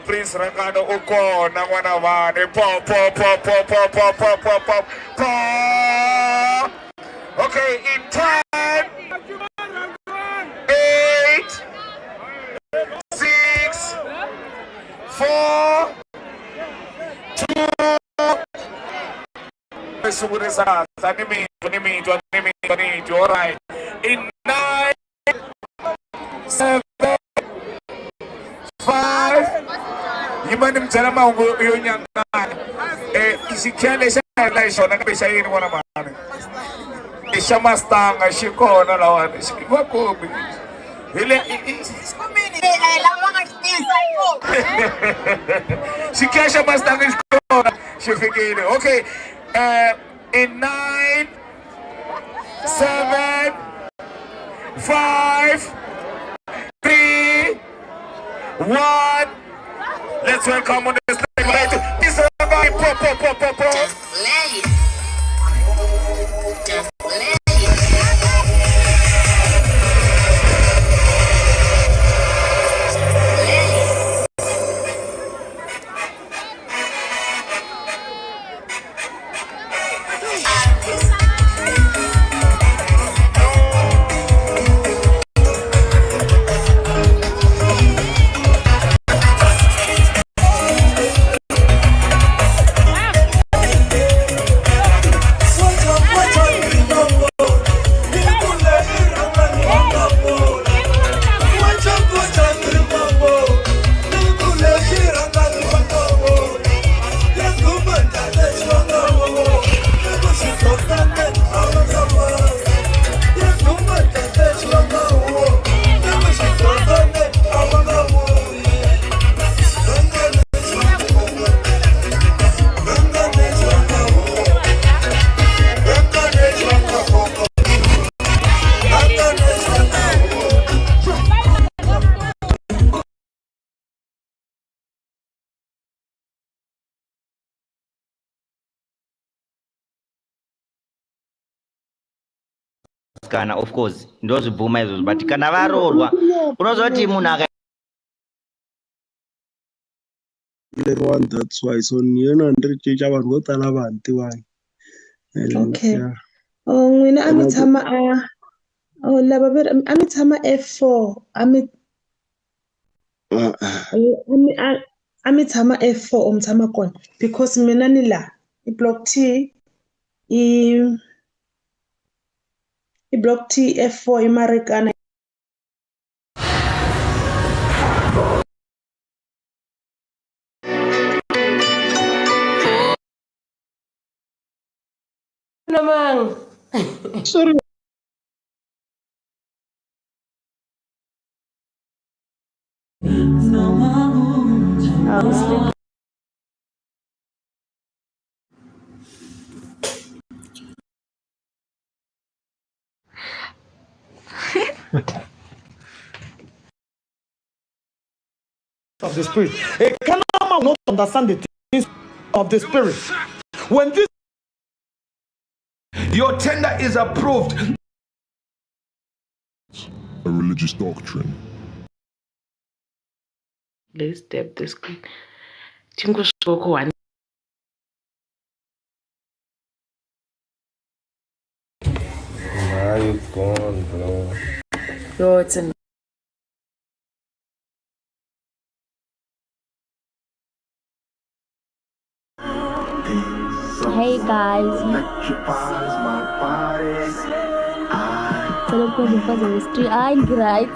Prince Rangano u kona n'wana vani po po po po po po po po po po okay in 10 8 6 4 2 sungurisa ni mitwa ni mitwa ni mitwa ni mitwa all right in 9 7 5 yima ni mi byela mahungu yo nyangana um xikhele xa hina hi xona kambe xa yini n'wana mhani i xa mastanga xi kona lawani va kombi hi le xikhiya xa mastanga xi kona xi fikile okay in 9 7 5 3 1 Let's welcome on the stage right this po po po po po. Just play it. Just play it. Just play it. Vasikana, of course ndozvibvuma izvozvo, but kana varoorwa unoziva kuti munhu aka Leriwani, that's why so ni yena ni ri cinca, vanhu vo tala va ha ni tivangi. Okay. Yeah. Oh, n'wina a mi Ena ku- tshama a, oh, lava ve ri a mi tshama F4, a mi Ah, ah. a mi a mi tshama F4 or mi tshama kona, because mina ni la i block T, i block T F4 i Marikana. Namang. Sorry. Of the spirit. A carnal man will not understand the things of the spirit. When this Your tender is approved. A religious doctrine. Let's tap the screen. Chingosvoko one. Now you gone, bro. Yo, it's a Hey guys. Cela ukwenza umfazi wesi-3. Hayi, ngi-right.